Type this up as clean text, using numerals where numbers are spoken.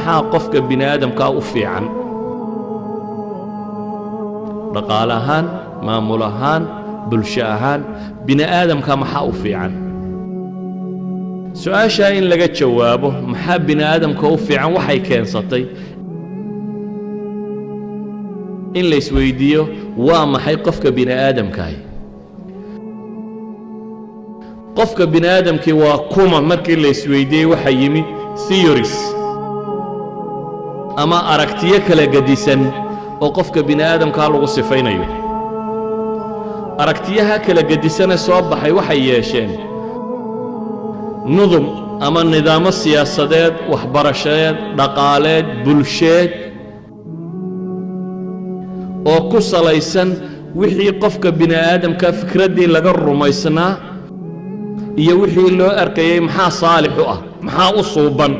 Maxaa qofka bini aadamkaa u fiican, dhaqaale ahaan, maamul ahaan, bulsho ahaan, bini aadamka maxaa u fiican? Su-aashaa in laga jawaabo, maxaa bini aadamka u fiican, waxay keensatay in la isweydiiyo: waa maxay qofka bini aadamkahi? Qofka bini aadamkii waa kuma? Markii la isweydiiyey, waxaa yimi theories ama aragtiyo kala gedisan oo qofka bini aadamkaa lagu sifaynayo. Aragtiyaha kala gedisane soo baxay waxay yeesheen nudum ama nidaamo siyaasadeed, waxbarashadeed, dhaqaaleed, bulsheed oo ku salaysan wixii qofka bini aadamka fikraddii laga rumaysnaa iyo wixii loo arkayey, maxaa saalix u ah, maxaa u suuban.